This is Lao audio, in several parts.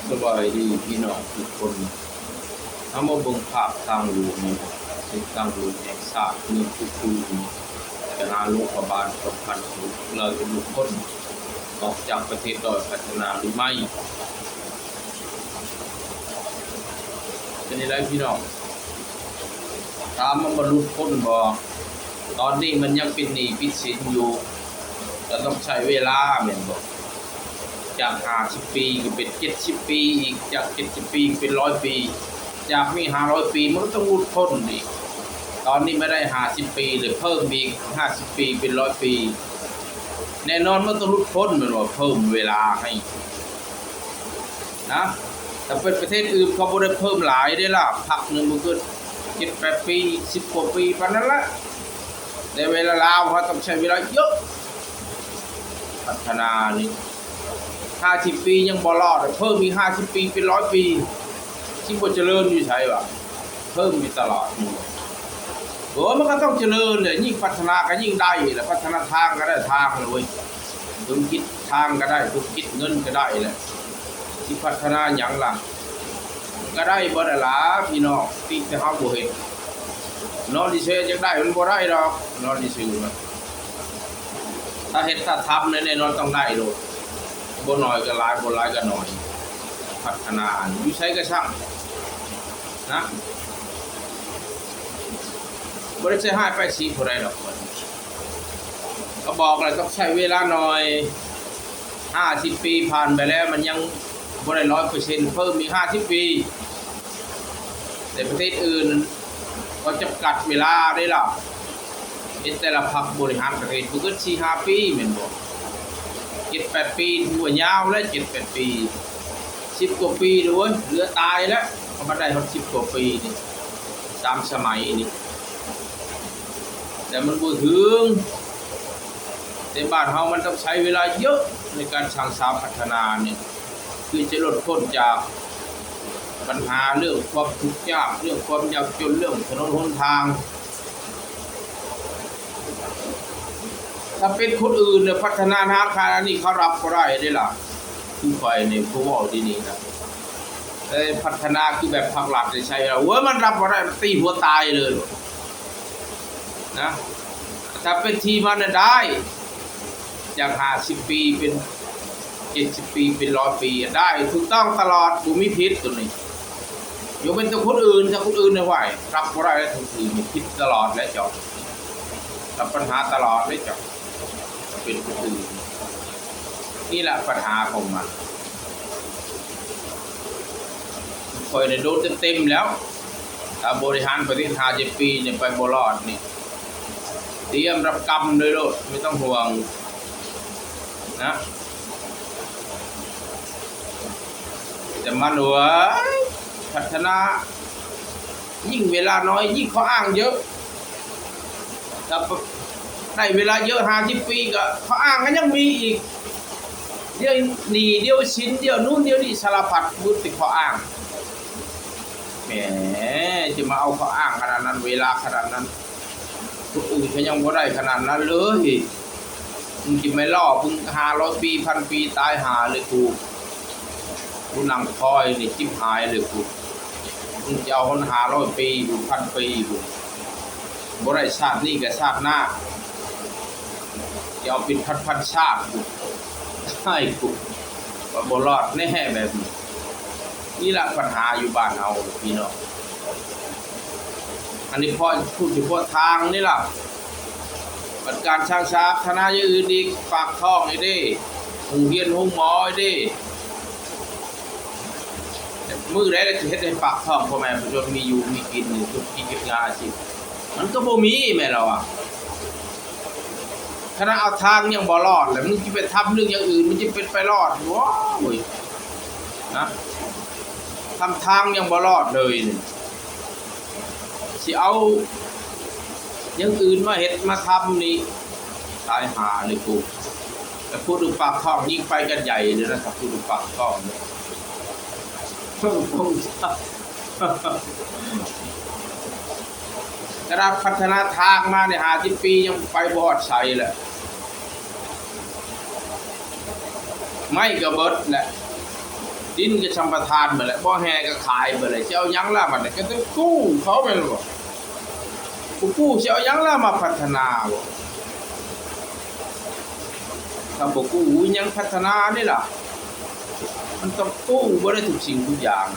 ສະບາຍດີພີ່ນ້ອງທຸກຄົນ. ເຮົາມາເບິ່ງພາບທາງຫຼວງນີ້ ເສັ້ນທາງຫຼວງແຫ່ງຊາດເມືອງພູຄູນ ໄປຫາຫຼວງພະບາງ ສອງພັນຫົກ ເຮົາຈະຫຼຸດພົ້ນອອກຈາກປະເທດດ້ອຍພັດທະນາຫຼືໄໝ? ເປັນຈັ່ງໃດພີ່ນ້ອງ? ຖາມວ່າມັນຫຼຸດພົ້ນບໍ່? ຕອນນີ້ມັນຍັງເປັນໜີ້ເປັນສິນຢູ່ ກໍຕ້ອງໃຊ້ເວລາແມ່ນບໍ່? ຈາກຫ້າສິບປີກໍເປັນເຈັດສິບປີອີກ, ຈາກເຈັດສິບປີເປັນຮ້ອຍປີ, ຈາກນີ້ຫ້າຮ້ອຍປີ ມັນກໍຕ້ອງຫຼຸດພົ້ນອີກ. ຕອນນີ້ມາໄດ້ຫ້າສິບປີ ແລ້ວເພີ່ມອີກຫ້າສິບປີເປັນຮ້ອຍປີ ແນ່ນອນມັນຕ້ອງຫຼຸດພົ້ນແມ່ນບໍ່? ເພີ່ມເວລາໃຫ້ ນະ ຖ້າເປັນປະເທດອື່ນເຂົາບໍ່ໄດ້ເພີ່ມຫຼາຍເດ້ລະ, ພັກໜຶ່ງມັນກໍເຈັດແປດປີ ສິບກວ່າປີປານນັ້ນລະ. ແຕ່ເວລາລາວເຮົາຕ້ອງໃຊ້ເວລາເຍອະ ພັດທະນານີ້ ຫ້າສິບປີຍັງບໍ່ລອດ ເພີ່ມອີກຫ້າສິບປີເປັນຮ້ອຍປີ ຊິບໍ່ຈະເລີນຢູ່ໃສວະ? ເພີ່ມຢູ່ຕະຫຼອດ. ໂອ້ ມັນກໍຕ້ອງຈະເລີນແຫຼະ, ຍິ່ງພັດທະນາກໍຍິ່ງໄດ້ແຫຼະ, ພັດທະນາທາງກໍໄດ້ທາງແຫຼະເວີຍ, ທຸລະກິດທາງກໍໄດ້, ທຸລະກິດເງິນກໍໄດ້ແຫຼະ, ຊິພັດທະນາຫຍັງລະ? ກໍໄດ້ເບິດຫັ້ນລະພີ່ນ້ອງ, ຕິແຕ່ເຮົາບໍ່ເຮັດ. ນອນຊື່ໆຢາກໄດ້ມັນບໍ່ໄດ້ດອກ, ນອນຊື່ໆນະ. ຖ້າເຮັດ ຖ້າທຳແນ່ນອນຕ້ອງໄດ້ໂລດ, ບໍ່ໜ້ອຍກໍຫຼາຍ, ບໍ່ຫຼາຍກໍໜ້ອຍ. ພັດທະນາຢູ່ໃສກໍຊ່າງນະ, ບໍ່ໄດ້ໃສ່ຮ້າຍປ້າຍສີຜູ້ໃດດອກ. ກໍບອກແລ້ວ ຕ້ອງໃຊ້ເວລາໜ້ອຍ, ຫ້າສິບປີຜ່ານໄປແລ້ວ ມັນຍັງບໍ່ໄດ້ຮ້ອຍເປີເຊັນ, ເພີ່ມອີກຫ້າສິບປີ. ແຕ່ປະເທດອື່ນເຂົາຈຳກັດເວລາເດ້ລະ, ເຮັດແຕ່ລະພັກບໍລິຫານປະເທດບໍ່ເກີນສີ່ຫ້າປີແມ່ນບໍ່? ເຈັດແປດປີຖືວ່າຍາວແລ້ວ, ເຈັດແປດປີ, ສິບກວ່າປີເດ້ອເວີຍ, ເຫຼືອຕາຍແລ້ວ. ເຂົາມາໄດ້ຮອດສິບກວ່າປີນີ້ ສາມສະໄໝນີ້ ແຕ່ມັນບໍ່ເຖິງ. ແຕ່ບ້ານເຮົາມັນຕ້ອງໃຊ້ເວລາເຍອະໃນການສ້າງສາພັດທະນານີ້ ຄືຈະຫຼຸດພົ້ນຈາກບັນຫາເລື່ອງຄວາມທຸກຍາກ, ເລື່ອງຄວາມຍາກຈົນ, ເລື່ອງຖະໜົນຫົນທາງ. ຖ້າເປັນຄົນອື່ນແລ້ວພັດທະນານາຂະໜາດນີ້ ເຂົາຮັບບໍ່ໄດ້ເດ້ລະ. ຄືຂ້ອຍນີ້ ຜູ້ເວົ້າທີ່ນີ້ນະ, ເອີ ພັດທະນາຄືແບບພັກລັດໄດ້ໃຊ້ແລ້ວ ໂອ້ຍ ມັນຮັບບໍ່ໄດ້, ມັນຕີຫົວຕາຍເລີຍນະ. ຖ້າເປັນທີ່ມັນນະໄດ້ ຈາກຫ້າສິບປີເປັນເຈັດສິບປີ ເປັນຮ້ອຍປີ ໄດ້ ຖືກຕ້ອງຕະຫຼອດ ບໍ່ມີຜິດໂຕນີ້. ຍົກເວັ້ນແຕ່ຄົນອື່ນ, ຖ້າຄົນອື່ນນະ ຫວາຍ ຮັບບໍ່ໄດ້ແລ້ວ, ຄົນອື່ນນີ້ຜິດຕະຫຼອດແລ້ວເຈົ້າ, ຮັບບັນຫາຕະຫຼອດເດ້ເຈົ້າ. ເປັນຜູ້ອື່ນ. ນີ້ລະບັນຫາຂອງມັນ. ຂ້ອຍໄດ້ໂດນເຕັມໆແລ້ວ, ຖ້າບໍລິຫານປະເທດຫ້າເຈັດປີນີ້ໄປບໍ່ລອດນີ້ ຕຽມຮັບກຳໂດຍໂລດ, ບໍ່ຕ້ອງຫ່ວງນະ. ແຕ່ມັນ ໂອ້ຍ ພັດທະນາ ຍິ່ງເວລານ້ອຍ ຍິ່ງຂໍ້ອ້າງເຍອະ. ຖ້າໄດ້ເວລາເຍອະ ຫ້າສິບປີ ກໍຂໍ້ອ້າງກໍຍັງມີອີກ. ດຽວໜີ້ ດຽວສິນ ດຽວນູ້ນ ດຽວນີ້ ສາລະພັດ ມີແຕ່ຂໍ້ອ້າງ. ແໝ ຈະມາເອົາຂໍ້ອ້າງຂະໜາດນັ້ນ ເວລາຂະໜາດນັ້ນ. ຄົນອື່ນເຂົາຍັງບໍ່ໄດ້ຂະໜາດນັ້ນເລີຍ. ມຶງຊິໄປລໍເບິ່ງຫ້າຮ້ອຍປີ ພັນປີ ຕາຍຫ່າເລີຍກູ. ຜູ້ນັ່ງຄອຍນີ້ຈິບຫາຍເລີຍກູ. ມຶງຈະເອົາຮອດຫ້າຮ້ອຍປີພຸ້ນ ພັນປີພຸ້ນ. ບໍ່ໄດ້ຊາດນີ້ກໍຊາດໜ້າ. ຈະເອົາເປັນພັນໆຊາດພຸ້ນ. ຕາຍກູ. ວ່າບໍ່ລອດແນ່ແບບນີ້. ນີ້ລະບັນຫາຢູ່ບ້ານເຮົາພີ່ນ້ອງ. ອັນນີ້ພໍ ພູດສະເພາະທາງນີ້ລະ. ບັດການສ້າງສາພັດທະນາຢ່າງອື່ນອີກ, ປາກທ້ອງອີກເດ້, ໂຮງຮຽນໂຮງໝໍອີກເດ້. ມື້ໃດລະຊິເຮັດໃຫ້ປາກທ້ອງພໍ່ແມ່ປະຊາຊົນມີຢູ່ມີກິນ, ທຸລະກິດເຮັດງານອາຊີບ ມັນກໍບໍ່ມີແມ່ນລະວະ. ຂະໜາດເອົາທາງຍັງບໍ່ລອດແລ້ວ ມຶງຊິໄປທຳເລື່ອງຢ່າງອື່ນ ມັນຊິເປັນໄປລອດບໍ່? ໂອ້ຍ ນະ ທຳທາງຍັງບໍ່ລອດເລີຍນີ້. ຊິເອົາຢ່າງອື່ນມາເຮັດມາທຳນີ້ ຕາຍຫ່າເລີຍກູ. ແຕ່ພູດເລື່ອງປາກທ້ອງຍິ່ງໄປກັນໃຫຍ່ເລີຍນະ, ຖ້າພູດເລື່ອງປາກທ້ອງນີ້ ຂະໜາດພັດທະນາທາງມານີ້ ຫ້າສິບປີຍັງໄປບໍ່ຮອດໃສແຫຼະ. ໄມ້ກໍເບິດແຫຼະ, ດິນກໍສຳປະທານໄປແລ້ວ, ບໍ່ແຮ່ກໍຂາຍໄປແລ້ວ, ຊິເອົາຫຍັງລະບັດນີ້? ກໍຕ້ອງກູ້ເຂົາແມ່ນບໍ່? ບໍ່ກູ້ຊິເອົາຫຍັງລະມາພັດທະນາບໍ່? ຖ້າບໍ່ກູ້ຫຍັງພັດທະນານີ້ລະ, ມັນຕ້ອງກູ້ເບິດທຸກສິ່ງທຸກຢ່າງ,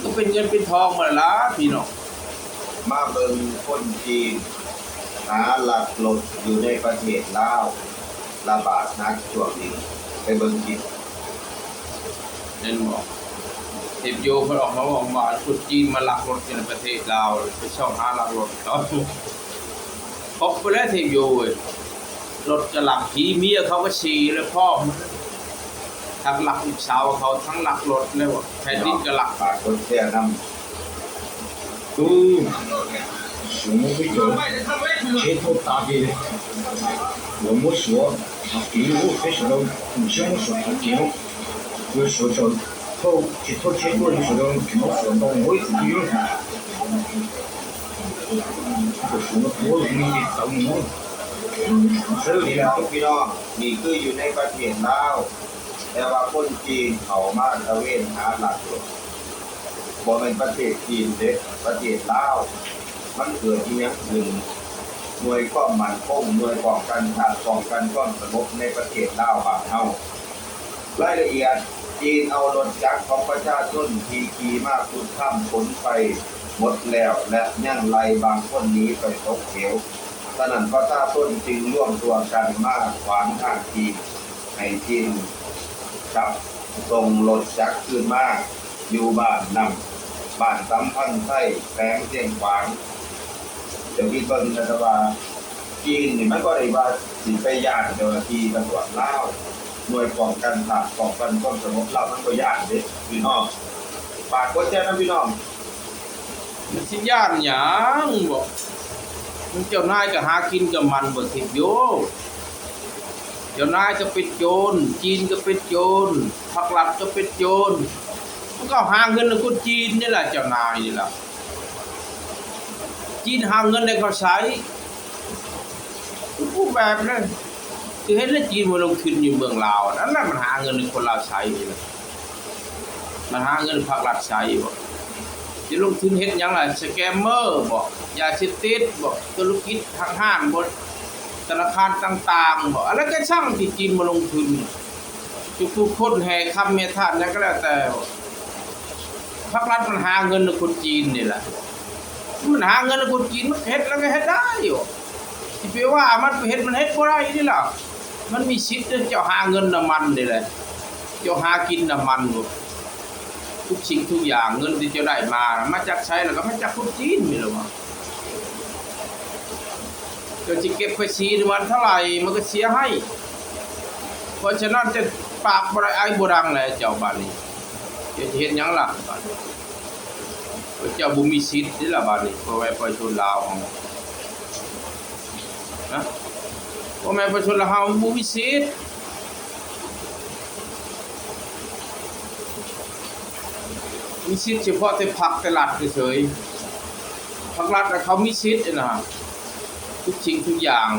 ກໍເປັນເງິນເປັນທອງໝົດລະພີ່ນ້ອງ. ມາເບິ່ງຄົນຈີນຫາລັກລົດຢູ່ໃນປະເທດລາວ ລະບາດໜັກຊ່ວງນີ້, ໄປເບິ່ງຄລິບ. ແມ່ນບໍ່? ເທບໂຍເພິ່ນອອກມາເວົ້າວ່າ ຄົນຈີນມາລັກລົດຢູ່ໃນປະເທດລາວ, ໄປຊອກຫາລັກລົດເຂົາ. ຄົບໄປແລ້ວເທບໂຍເອີຍ, ລົດກໍລັກ, ຜີເມຍເຂົາກໍສີ່ແລ້ວພ້ອມ, ທັງລັກລູກສາວເຂົາ, ທັງລັກລົດແລ້ວ, ແຜ່ນດິນກໍລັກ. ຝາກກົດແຊນຳ. 嗯，什么这个街头大街，我们说，啊，比如非常的，你像我说的街头，我说叫，头，街头街头，你说的，怎么说到我，比如，我说的，我，你，你，你， ສະຫຼຸບແລ້ວພີ່ນ້ອງ, ນີ້ຄືຢູ່ໃນປະເທດລາວ, ແຕ່ວ່າຄົນຈີນເຂົ້າມາຕະເວນຫາລັກລົດ. ບໍ່ແມ່ນປະເທດຈີນເດ້, ປະເທດລາວ. ມັນເກີດອີ່ຫຍັງຂຶ້ນ? ໜ່ວຍຄວາມໝັ້ນຄົງ, ໜ່ວຍປ້ອງກັນຊາດ, ປ້ອງກັນຄວາມສະຫງົບໃນປະເທດລາວບ້ານເຮົາ. ລາຍລະອຽດ, ຈີນເອົາລົດຈັກຂອງປະຊາຊົນທີ່ຂີ່ມາຂຸດຄຳຂົນໄຟໝົດແລ້ວ ແລະ ຍັງໄລ່ບາງຄົນໜີໄປຕົກເຫວ. ສະນັ້ນ ປະຊາຊົນຈຶ່ງລວມຕົວກັນມາຂວາງທາງຈີນ ໃຫ້ຈີນກັບສົ່ງລົດຈັກຄືນມາຢູ່ບ້ານນຳ, ບ້ານສຳພັນໄຊ, ແຂວງຊຽງຂວາງ. ເຈົ້າຄິດເບິ່ງນະ ແຕ່ວ່າ ຈີນນີ້ມັນບໍ່ໄດ້ວ່າຊິໄປຢ້ານເຈົ້າໜ້າທີ່ຕຳຫຼວດລາວ, ໜ່ວຍປ້ອງກັນຊາດ, ປ້ອງກັນຄວາມສະຫງົບລາວ ມັນບໍ່ຢ້ານເດ້ພີ່ນ້ອງ. ຝາກກົດແຊນຳພີ່ນ້ອງ. ມັນຊິຢ້ານຫຍັງບໍ? ເຈົ້ານາຍກໍຫາກິນກັບມັນບໍ່ຕິດໂຍ. ເຈົ້ານາຍກໍເປັນໂຈນ, ຈີນກໍເປັນໂຈນ, ພັກລັດກໍເປັນໂຈນ. ມັນກໍຫາເງິນນຳຄົນຈີນນີ້ລະ, ເຈົ້ານາຍນີ້ລະ. ຈີນຫາເງິນໃຫ້ເຂົາໃຊ້ທຸກຮູບແບບເລີຍ. ຄືເຫັນແລ້ວຈີນມາລົງທຶນຢູ່ເມືອງລາວ, ອັນນັ້ນມັນຫາເງິນໃຫ້ຄົນລາວໃຊ້ນີ້ລະ, ມັນຫາເງິນໃຫ້ພັກລັດໃຊ້ບໍ? ຊິລົງທຶນເຮັດຫຍັງລະ? ສະແກມເມີບໍ? ຢາເສບຕິດບໍ? ທຸລະກິດຫ້າງຮ້ານບໍ? ທະນາຄານຕ່າງໆບໍ? ອັນນັ້ນກໍຊ່າງທີ່ຈີນມາລົງທຶນ. ທຸກໆຄົນແຫ່ຄຳແຫ່ທາດຫຍັງກໍແລ້ວແຕ່, ພັກລັດມັນຫາເງິນນຳຄົນຈີນນີ້ແຫຼະ, ມັນຫາເງິນນຳຄົນຈີນ, ມັນເຮັດແລ້ວກໍເຮັດໄດ້ຢູ່. ຊິໄປວ່າມັນໄປເຮັດ, ມັນເຮັດບໍ່ໄດ້ນີ້ລະ. ມັນມີສິດເດ້, ເຈົ້າຫາເງິນນຳມັນນີ້ແຫຼະ, ເຈົ້າຫາກິນນຳມັນ. ທຸກສິ່ງທຸກຢ່າງ, ເງິນທີ່ເຈົ້າໄດ້ມາ ມາຈາກໃສ? ແລ້ວກໍມາຈາກຄົນຈີນນີ້ແຫຼະວ່າ. ເຈົ້າຊິເກັບພາສີນຳມັນເທົ່າໃດ ມັນກໍເສຍໃຫ້. ເພາະສະນັ້ນ ເຈົ້າປາກບໍ່ໄດ້ ໄອບໍ່ດັງແຫຼະເຈົ້າ. ບາດນີ້ເຈົ້າຊິເຮັດຫຍັງລະ? ບາດນີ້ເຈົ້າບໍ່ມີສິດເດ້ລະ. ບາດນີ້ພໍ່ແມ່ປະຊາຊົນລາວເຮົາ ນະ, ພໍ່ແມ່ປະຊາຊົນລາວເຮົາບໍ່ມີສິດ. ມີສິດສະເພາະແຕ່ພັກແຕ່ລັດເສີຍໆ. ພັກລັດນະ ເຂົາມີສິດນະ ທຸກສິ່ງທຸກຢ່າງ.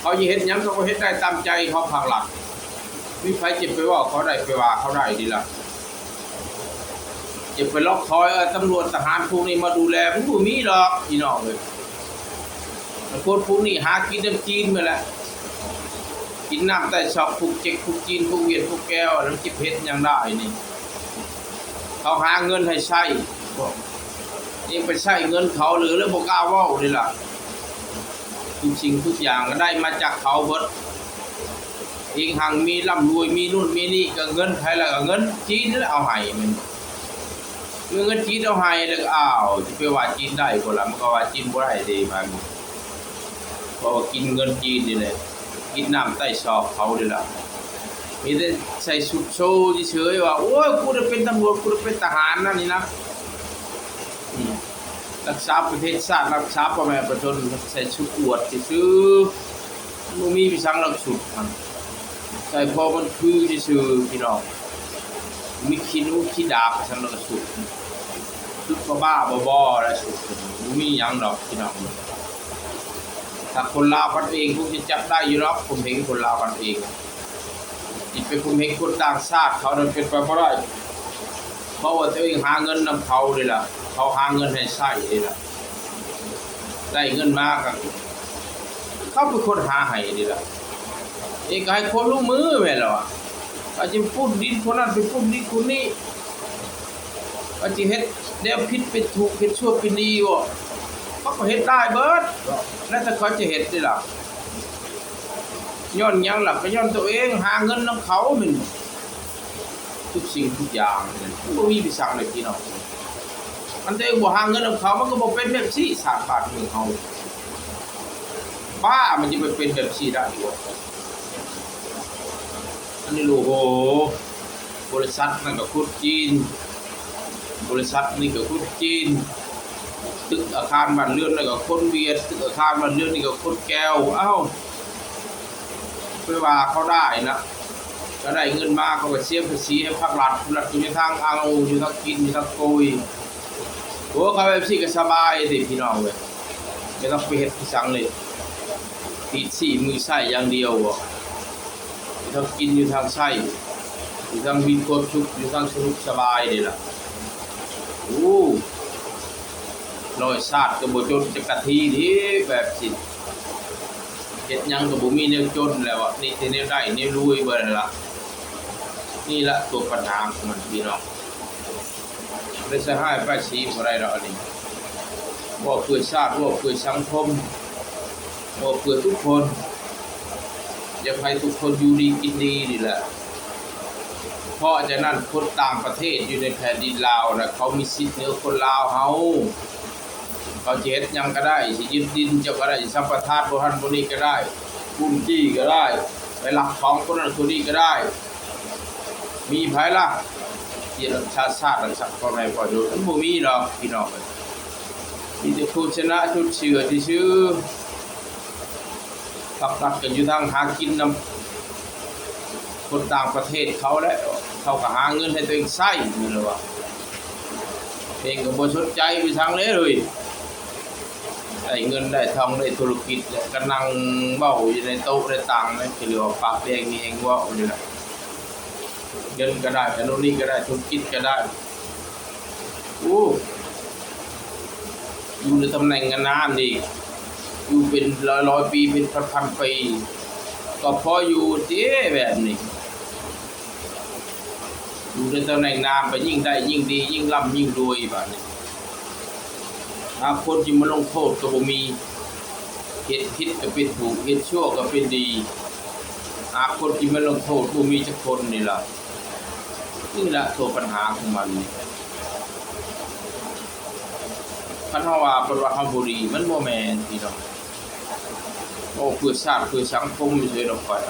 ເຂົາຈະເຮັດຫຍັງ ເຂົາກໍເຮັດໄດ້ຕາມໃຈເຂົາ, ພັກລັດ. ມີໃຜຈະໄປເວົ້າເຂົາໄດ້, ໄປວ່າເຂົາໄດ້ຕິລະ? ຈະໄປລອກຂໍໃຫ້ຕຳຫຼວດທະຫານພວກນີ້ມາດູແລ, ມັນບໍ່ມີດອກພີ່ນ້ອງເອີຍ. ແຕ່ຄົນພວກນີ້ຫາກິນນຳຈີນໝົດແຫຼະ, ກິນນ້ຳໃຕ້ຊອກພວກເຈັກພວກຈີນ ພວກຫວຽດພວກແກວ, ແລ້ວຈະເຮັດຫຍັງໄດ້ນີ້? ເຂົາຫາເງິນໃຫ້ໃຊ້, ນີ້ໄປໃຊ້ເງິນເຂົາເລີຍ, ເລີຍບໍ່ກ້າເວົ້າເດ້ລະ. ທຸກສິ່ງທຸກຢ່າງກໍໄດ້ມາຈາກເຂົາເບິດ. ເອງຮັ່ງມີລ່ຳລວຍ ມີໂນ່ນມີນີ້ ກໍເງິນໃຜລະ? ກໍເງິນຈີນລະເອົາໃຫ້ແມ່ນບໍ່? ເງິນ ເງິນຈີນເອົາໃຫ້ແລ້ວກໍ ອ້າວ ຊິໄປວ່າຈີນໄດ້ບໍ່ລະ? ມັນກໍວ່າຈີນບໍ່ໄດ້ເດ້ບາດນີ້, ເພາະວ່າກິນເງິນຈີນນີ້ແຫຼະ, ກິນນ້ຳໃຕ້ຊອກເຂົານີ້ລະ. ມີແຕ່ໃສ່ຊຸດໂຊເສີຍໆວ່າ ໂອ້ຍ ກູໄດ້ເປັນຕຳຫຼວດ ກູໄດ້ເປັນທະຫານນັ້ນນີ້ນະ. ອືມ ຮັກສາປະເທດຊາດ ຮັກສາພໍ່ແມ່ປະຊາຊົນ ໃສ່ຊຸດອວດຊື່ໆ, ບໍ່ມີໄປສັງຫຼັກຊຸດຫັ້ນ, ໃສ່ພໍມັນຄືຊື່ໆ ພີ່ນ້ອງ. ມີຂີ້ໜູຂີ້ດາກໄປສັງຫຼັກຊຸດ, ຊຸດບ້າໆ ບໍໆ ແລະ ຊຸດ ບໍ່ມີຫຍັງດອກ ພີ່ນ້ອງ. ຖ້າຄົນລາວກັນເອງຄົງຊິຈັບໄດ້ຢູ່ດອກ ຂົ່ມເຫງຄົນລາວກັນເອງ. ຊິໄປຂົ່ມເຫງຄົນຕ່າງຊາດເຂົານັ້ນເປັນໄປບໍ່ໄດ້ ເພາະວ່າຕົວເອງຫາເງິນນຳເຂົາເດ້ລະ ເຂົາຫາເງິນໃຫ້ໃຊ້ເດ້ລະ ໄດ້ເງິນມາກໍເຂົາເປັນຄົນຫາໃຫ້ເດ້ລະ. ເອງກໍໃຫ້ຄວາມຮ່ວມມືແມ່ນລະ ວ່າຊິປຸ້ນດິນຄົນນັ້ນ ໄປປຸ້ນດິນຄົນນີ້ ວ່າຊິເຮັດແນວຜິດເປັນຖືກ ເຮັດຊົ່ວເປັນດີບໍ ເຂົາກໍເຮັດໄດ້ເບິດ ແລ້ວແຕ່ເຂົາຈະເຮັດເດ້ລະ. ຍ້ອນຫຍັງລະ? ກໍຍ້ອນຕົວເອງຫາເງິນນຳເຂົາແມ່ນ ທຸກສິ່ງທຸກຢ່າງ ມັນບໍ່ມີໄປສັກເລີຍພີ່ນ້ອງ. ຄັນຕົວເອງບໍ່ຫາເງິນນຳເຂົາ ມັນກໍບໍ່ເປັນແບບຊີ້ ຊາດບ້ານເມືອງເຮົາ ປ້າ ມັນຈະໄປເປັນແບບຊີ້ໄດ້ບໍ່? ອັນນີ້ ໂອ້ໂຫ ບໍລິສັດນັ້ນກໍຄົນຈີນ ບໍລິສັດນີ້ກໍຄົນຈີນ ຕຶກອາຄານບ້ານເຮືອນນັ້ນກໍຄົນຫວຽດ ຕຶກອາຄານບ້ານເຮືອນນີ້ກໍຄົນແກວ. ເອົ້າ ໄປວ່າເຂົາໄດ້ນະ ກໍໄດ້ເງິນມາ ເຂົາກໍເສຍພາສີໃຫ້ພັກລັດ ລັດກໍຢູ່ທາງເອົາ ຢູ່ທາງກິນ ຢູ່ທາງໂກຍ. ໂອ້ ເຂົາເຮັດຈັ່ງຊີ້ກໍສະບາຍເດ້ພີ່ນ້ອງເອີຍ ບໍ່ຕ້ອງໄປເຮັດອີ່ຫຍັງເລີຍ ຕີນຊີ້ມືຊ້າຍຢ່າງດຽວ ຢູ່ທາງກິນ ຢູ່ທາງໃຊ້ ຢູ່ທາງມີຄວາມສຸກ ຢູ່ທາງສະດວກສະບາຍເດ້ລະ. ໂອ້ ນ້ອຍຊາດກໍບໍ່ຈົນຈັກກະທີເດ້ ແບບຊີ້ ເຮັດຫຍັງກໍບໍ່ມີແນວຈົນແລ້ວ ມີແຕ່ແນວໄດ້ແນວລວຍເບິດຫັ້ນລະ. ນີ້ລະຕົວປັນຫາຂອງມັນພີ່ນ້ອງ ໄປໃສ່ຮ້າຍປ້າຍສີບໍ່ໄດ້ດອກ ອັນນີ້ ເວົ້າເພື່ອຊາດ ເວົ້າເພື່ອສັງຄົມ ເວົ້າເພື່ອທຸກຄົນ ຢາກໃຫ້ທຸກຄົນຢູ່ດີກິນດີນີ້ແຫຼະ. ເພາະສະນັ້ນ ຄົນຕ່າງປະເທດຢູ່ໃນແຜ່ນດິນລາວນະ ເຂົາມີສິດເໜືອຄົນລາວເຮົາ ເຂົາຈະເຮັດຫຍັງກໍໄດ້ ຊິຍຶດດິນເຈົ້າກໍໄດ້ ຊິສຳປະທານບ່ອນນັ້ນບ່ອນນີ້ກໍໄດ້ ປຸ້ນຈີ້ກໍໄດ້ ໄປລັກຂອງຄົນນັ້ນຄົນນີ້ກໍໄດ້. ມີໃຜລະ ທີ່ຮັກສາຊາດ ຮັກສາພໍ່ແມ່ປະຊາຊົນ? ມັນບໍ່ມີດອກພີ່ນ້ອງເອີຍ ມີແຕ່ຜູ້ຊະນະຈຸດເຊື່ອຊື່ໆ ພັກລັດກໍຢູ່ທາງຫາກິນນຳຄົນຕ່າງປະເທດເຂົາແຫຼະ ເຂົາກໍຫາເງິນໃຫ້ຕົວເອງໃຊ້ ແມ່ນບໍ່? ເອງກໍບໍ່ສົນໃຈໄປທາງໃດເລີຍ ໄດ້ເງິນໄດ້ທອງໄດ້ທຸລະກິດແລ້ວ ກໍນັ່ງເວົ້າຢູ່ໃນໂຕະໃນຕັ່ງນັ້ນ ກໍເລີຍວ່າປາກແດງມີແຮງເວົ້າຢູ່ນະ. ເງິນກໍໄດ້ ອັນໂນ້ນນີ້ກໍໄດ້ ທຸລະກິດກໍໄດ້ ໂອ້ ຢູ່ໃນຕຳແໜ່ງນານໆນີ້ ຢູ່ເປັນຮ້ອຍໆປີ ເປັນພັນໆປີ ກໍພໍຢູ່ຕິແບບນີ້. ຢູ່ໃນຕຳແໜ່ງນານໄປ ຍິ່ງໄດ້ຍິ່ງດີ ຍິ່ງລ່ຳຍິ່ງລວຍບາດນີ້. ຫາຄົນຊິມາລົງໂທດກໍບໍ່ມີ ເຮັດຜິດກໍເປັນຖືກ ເຮັດຊົ່ວກໍເປັນດີ ຫາຄົນຊິມາລົງໂທດບໍ່ມີຈັກຄົນນີ້ລະ. ນີ້ລະຕົວປັນຫາຂອງມັນນີ້ ຄັນເຮົາວ່າເພິ່ນວ່າເຮົາບໍ່ດີ ມັນບໍ່ແມ່ນພີ່ນ້ອງ. ເວົ້າເພື່ອຊາດເພື່ອສັງຄົມຊື່ໆດອກຂ້ອຍ ເ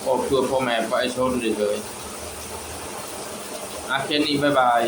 ວົ້າເພື່ອພໍ່ແມ່ປະຊາຊົນເລີຍ. ອາ ແຄ່ນີ້ ບາຍບາຍ.